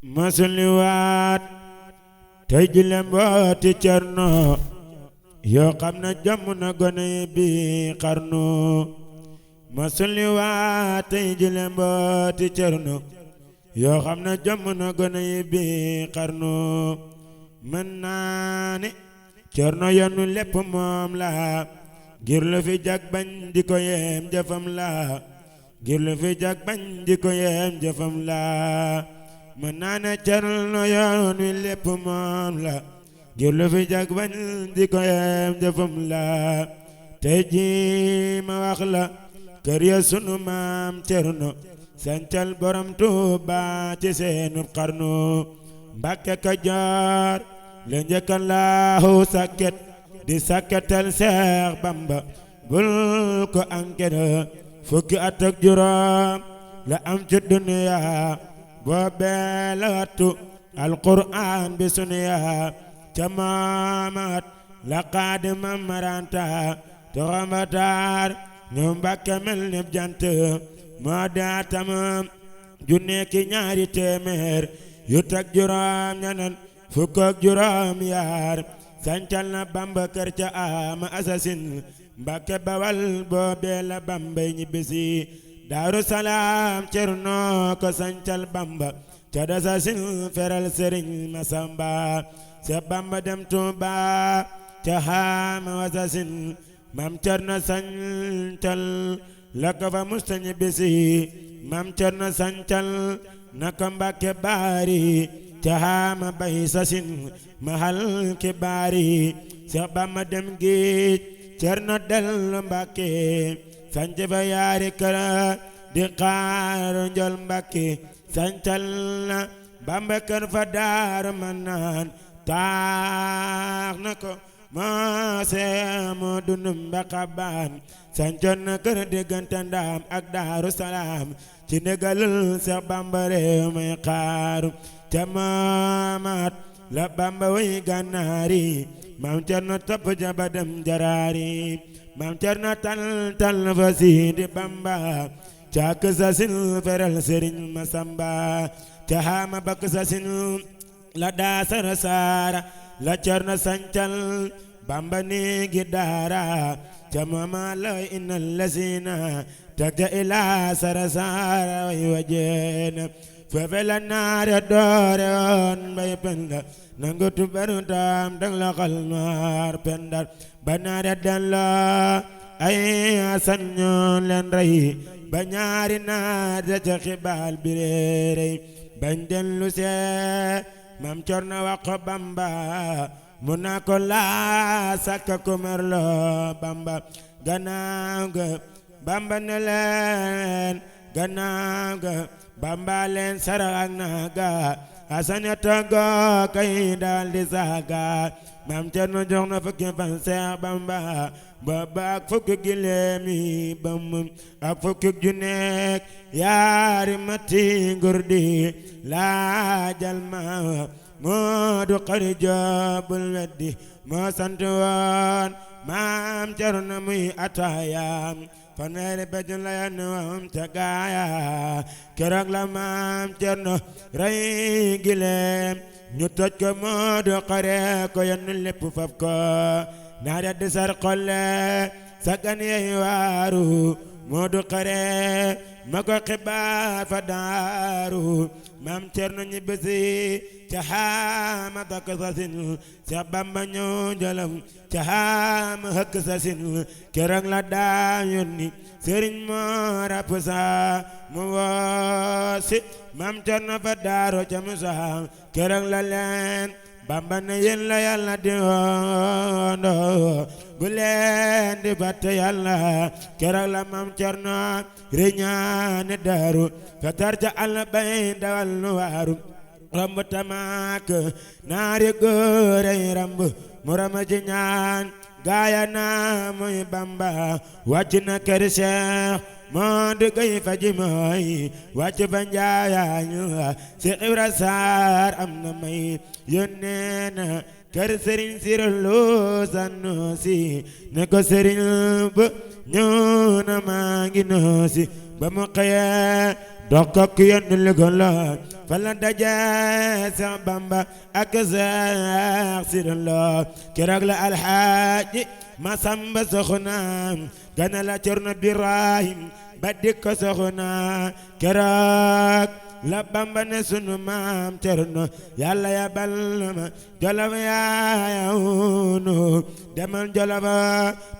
masliwaat tey jile mbooti cerno yoo xam na jamono gone bi xarnu masliwaat tey jile mbooti cerno yoo xam na jamono gone bi xarnu mën naa ne cerno yonu lépp moom la ngir lu fi jag bañ di ko yem jëfam la ngir lu fi jag bañ di ko yem jëfam la mën naa ne cerno yoon wi lépp moom la ngir lu fi jag bañ di ko yem jëfam la tey ji ma wax la kër ya sunu maam cerno sancal borom Tuuba ci seenub xarnu Mbàkke Kajoor le njëkka laahu sakket di sakketal Seex Bamba bul ko ankere fukki at ak juróom la am ci duniya boobee la wattu alquraan bi suniya ca maamat la qaadima maranta toxamataar ñu Mbàkke mel ni jant moo daa tamam junne ki ñaari téeméer yu teg juróom ñanan fukk ak juróom yaar sancal na Bamba kër ca ama asasin Mbàkke Bawal boobee la Bamba ñibbisi Daaru Salaam Cerno ko sancal Bamba ca dasasin feral Sëriñ Masamba ca Bamba dem Tuuba ca ama asasin Mam Cerno sancal la ko fa musta ñibbisi Mam Cerno sancal na ko Mbàkke Baari caama bay sasin mahal ki baari Seex Bamba dem géej Cerno dellu Mbàkke sanc fa yaari kër di xaar njol Mbàkke sancal na Bamba kër fa Daaru Manaan taax na ko moose moo dunum Mbàkkabaan sancoon na kër diggante Ndaam ak Daaru Salaam ci ndigalul Seex Bamba réew may xaaru ca maamat la Bamba way gànnaari Maam Cerno topp jaba dem jaraari Maam Cerno tal fa Sidi Bamba ca kësasin feral Sëriñ Masamba ca xaama ba kësasin la daa sara saara la Cerno sancal Bamba néegi daara ca mama la innal lasina takta ilaa sara saara way wajeena foofe la naare doore woon bay penda nangu tuberu tam dang la xal maar pendal ba naare dan la ay asan ñoon leen rey ba ñaari naare ca xibaal bi reerey bañ den lu see Maam Cerno wax ko Bamba mu naa ko laa sakka ko merlo Bamba gannaaw ga Bamba ne leen gannaaw ga Bamba leen sarax ak naaga asane togo kay daal di saaga Maam Cerno jox na fukki fan Seex Bamba booba ak fukki gileemi bam ak fukki junneek yaari mati ngurdi laajal ma Moodu Xari Joobul weddi moo sant woon Maam Cerno muy ataayam fanweeri bejun la yenn wam ca gaaya keroog la Maam Cerno rey gileem ñu toj ko Moodu Xari ko yenn lépp faf ko naare di sar xolle sagan yey waaru Moodu Xari ma ko xibaar fa daaru Maam Cerno ñibbisi ca xaama takk sasin Seex Bamba ñëw njalam ca xaama hëkk sasin keroog la daa yónni Sëriñ Moor Absa mu woosi Maam Cerno fa daaru ca Musa keroog la leen Bamba ne yéen la Yàlla di wondo bu leen di fàtte Yàlla keroog la Maam Cerno riñaane daaru fa tar ca àll bay dawal nu waaru ramb tamaak naari góorey ramb mu rama ci ñaan gaaya naa muy Bamba wàcc na kër Seex Moodu Gay faji mooy wàcc fa njaayañu Seex Ibra Saar am na may yónnee na kër Sëriñ Siro Lo Sanusi ne ko sëriñ ba ñëw na maa ngi noosi ba mu xëyee dox ko yenn liggéey la fala daje Seex Bamba ak Seex Sidi Lo keroog la alxaaji Masamba Soxna gana la Cerno Birahim ba dikko soxna keroog la Bamba ne sunu maam Cerno Yàlla yabal ma Jolof yaayawnu demal Jolof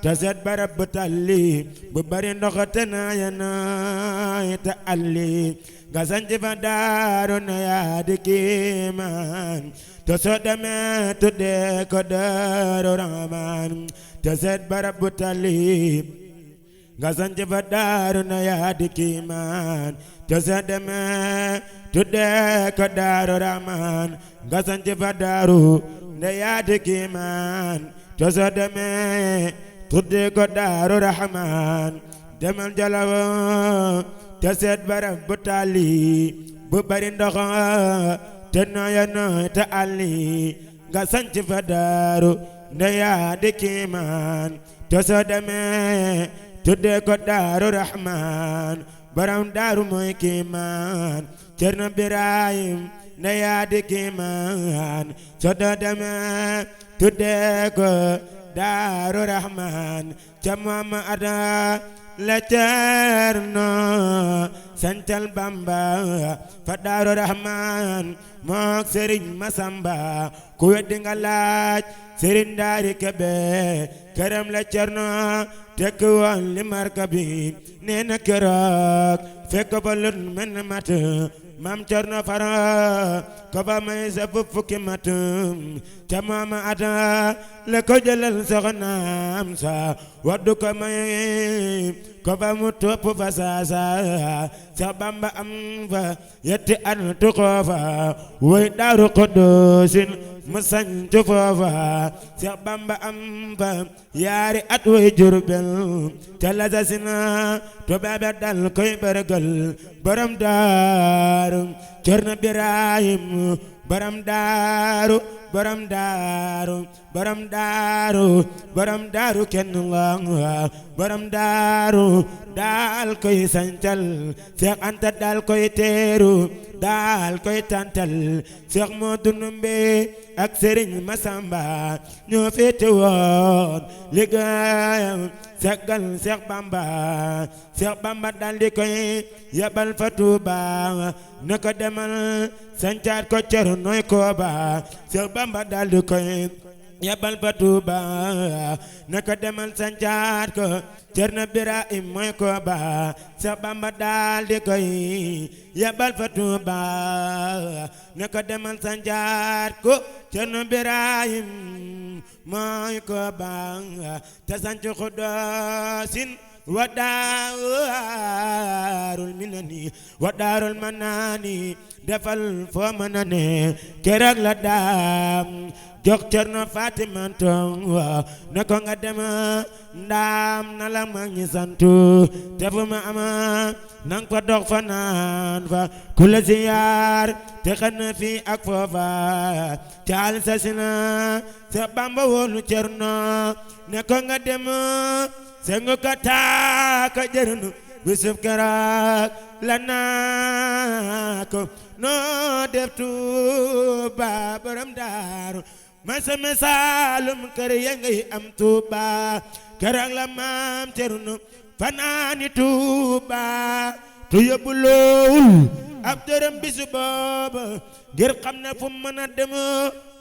te seet barab bu talli bu bari ndox te naaya naay te alli nga sanc fa daaru na yaa di kiimaan te soo demee tuddee ko Daaru Rahmaan te seet barab bu talli nga sanc fa daaru na yaa di kiimaan te soo demee tuddee ko Daaru Rahmaan nga sanc fa daaru na yaa di kiimaan te soo demee tuddee ko Daaru Rahmaan demal Jolof te seet barab bu talli bu bari ndox te nooya nooy te alli nga sanc fa daaru na yaa di kiimaan te soo demee tuddee ko Daaru Rahmaan borom daaru mooy kiimaan Cerno Birahim na yaa di kiimaan soo demee tuddee ko Daaru Rahmaan ca Muhammad la Cerno sancal Bamba fa Daaru Rahmaan mook Sëriñ Masamba ku weddi nga laaj Sëriñ Daari Kebe këram la Cerno tekk woon li marka bi nee na keroog fekk ba lut men mat Maam Cerno fara ko ba may sa fukki mat ca Maama Ata la ko jëlal soxnaam sa waddu ko may ko ba mu topp fa saasa Seex Bamba am fa yetti at tuxoo fa woy Daaru Xuddoosin mu sañcu foofa Seex Bamba am fa yaari at woy Jurbel ca la sasina tubaabe dal koy bërgël borom daaru Cerno Birahim borom daaru borom daaru borom daaru borom daaru kenn la borom daaru daal koy sancal Seex Anta daal koy teeru daal koy tantal Seex Moodu Numbe ak Sëriñ Masamba ñoo féete woon liggéeyam seggal Seex Bamba daal di koy yabal fa Tuuba na ko demal sancaat ko Cernoy Kooba Seex Bamba daal di koy yabal fa Tuuba na ko demal sancaat ko Cerno Birahim mooy Kooba Seex Bamba daal di koy yabal fa Tuuba na ko demal sancaat ko Cerno Birahim mooy Kooba te sanc Xuddoosin wa Daarul Minani wa Daarul Manaani defal foo mën a ne keroog la daam jox Cerno Fatimantong na ko nga dem ndaam na la mag ñi santu te fu ma ama nang fa dox fa naan fa ku la ziyaar te xana fi ak foofa caal sa sina Seex Bamba woolu Cerno ne ko nga dem sengu ka taaka jërnu bisub keroog la naa ko noo def Tuuba borom daaru masa mesaalum kër ya ngay am Tuuba keroog la Maam Cerno fanaani Tuuba tu yóbbu loowul ab dërëm bisu booba ngir xam ne fu mën a dem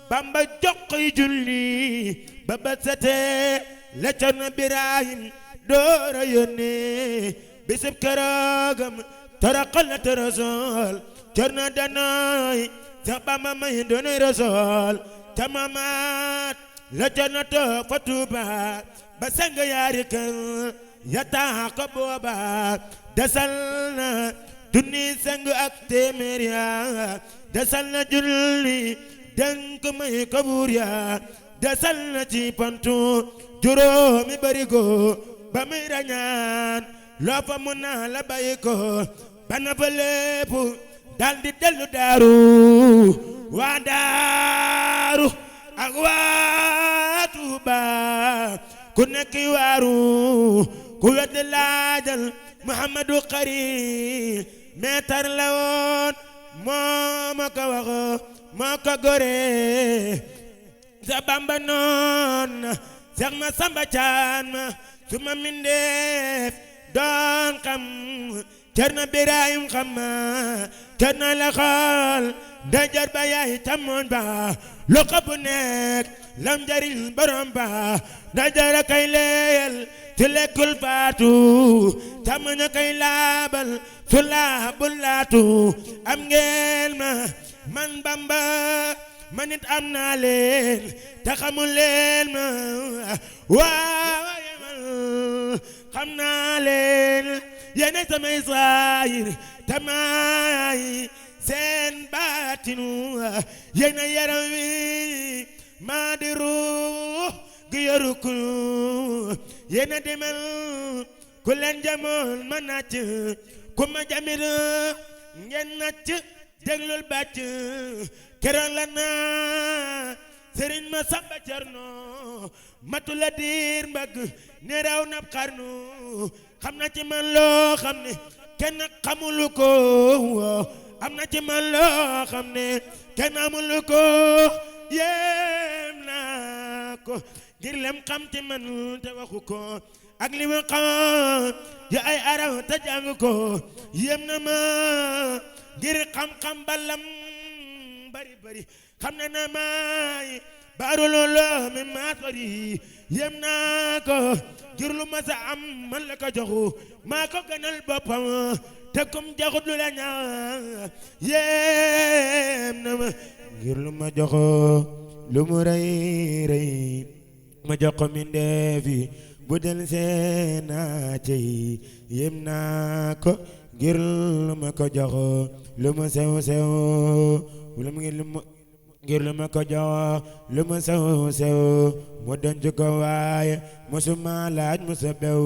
Bamba jox koy julli ba ba setee la Cerno Birahim doora yónnee bisub keroogam toroxal na te Rasuul Cerno danoy Seex Bamba may doonay Rasuul tamamaat la Cerno toog fa Tuuba ba sang yaari kër ya taa ko booba desal na junni sang ak téeméer ya desal na julli denk may ko buur ya desal na ci pantu juróomi barigo ba muy rañaan loo fa mun na la bàyyi ko ba na fa lépp dal di dellu daaru waa daaru ak waa Tuuba ku nekk waaru ku wedd laajal Muhammadu Xari meetar la woon moo ma ko wax moo ko gore sa Bamba noon Seex ma Samba Caan ma su ma mindeef doon xam Cerno Birahim xam ma Cerno la xool ndajoor ba yaay càmmoñ ba loxo bu nekk lam njariñ borom ba ndajoor a kay leyel su lekkul faatu càmmoñ a kay laabal su laabul laatu am ngeen ma man Bamba man it am naa leen te xamul leen ma waaye man xam naa leen yéen a samay saayir te maay seen baatinu yéen a yaram wi maa di ruux gi yoru ku yéen a demal ku leen jamoon ma nàcc ku ma jamir ngeen nàcc déglul bàcc keroog la naa Sëriñ ma Samba Cerno matu la diir mbagg ne raw nab xarnu xam na ci man loo xam ne kenn xamulu ko am na ci man loo xam ne kenn amulu ko yéem naa ko ngir lem xam ci man te waxu ko ak li ma xam ya ay araw te jàng ko yéem na ma ngir xam-xam balam bari bari xam na na may baaru loolo mi maa sori yéem naa ko ngir lu ma sa am man la ko joxu maa ko gënal boppam te kum joxut lu la ñaax yéem na ma ngir lu ma joxo lu mu rëy rëy ma jox ko mindeefi bu del seena cey yéem naa ko ngir lu ma ko joxo lu mu sew sew ngir lu ma ko jox lu mu sew sew mu denc ko waaye musuma laaj musa bew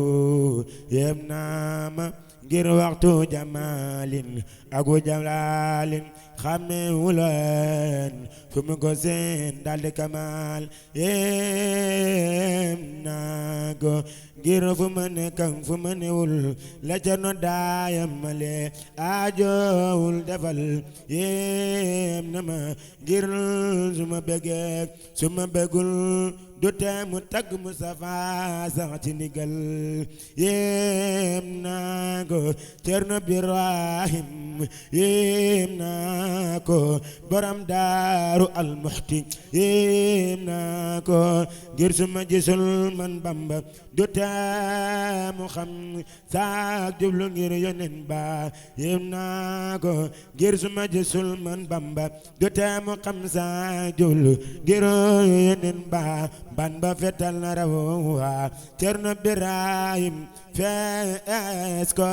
yéem naa ma ngir waxtu jamalin ak wu jalalin xàmmewu leen fu mu ko seen daldi kamal yéem naa ko ngir fu ma nekk fu ma newul la Cerno daayam male aajowul defal yéem na ma ngir su ma bëggee su ma bëggul du tee mu tagg Mustafa sax ci ndigal yéem naa ko Cerno Birahim yéem naa ko borom Daaru Almuxti yéem naa ko ngir su ma gisul man Bamba du tee mu xam saak jublu ngir yonen ba yéem naa ko ngir su ma gisul man Bamba du tee mu xam saak jublu ngir yonen ba ban ba fetal na rawa Cerno Birahim fees ko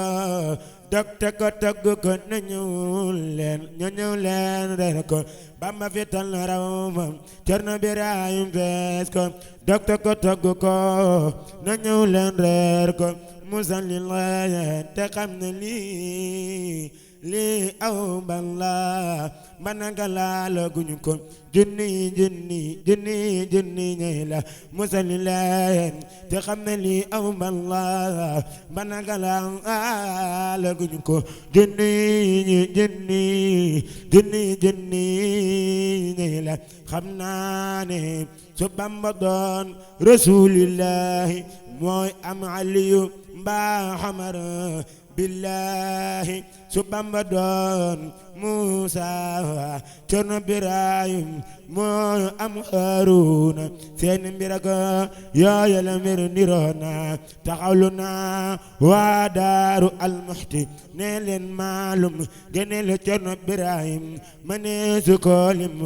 dokte ko togg ko na ñëw leen reer ko Bamba fetal na rawa Cerno Birahim fees ko dokte ko togg ko na ñëw leen reer ko musallil te xam ne lii aw balla mananga laala guñu ko junni ñey la musali leen te xam ne lii aw balla mananga laala guñu ko junni ñey la xam naa ne su Bamba doon rasulillahi mooy am aliyu mbaa xamar billahi su Bamba doon Musa Cerno Birahim moo am Haruna seen mbir ak yooya la mbir niroona taxawlu naa waa Daaru Almuxti ne leen maalum gëneel Cerno Birahim ma ne su ko lim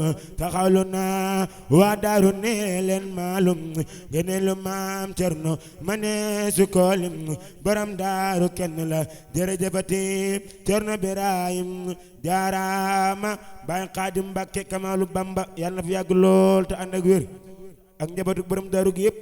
taxawlu naa waa Daaru ne leen maalum gëneel maam Cerno ma ne su ko lim borom Daaru kenn la jërëjëfati Cerno Birahim jaaraama Baay Xaadim Mbàkke Kamalu Bamba yàlla na fi yàgg lool te ànd ak wér ak njabootu borom Daaru gi yëpp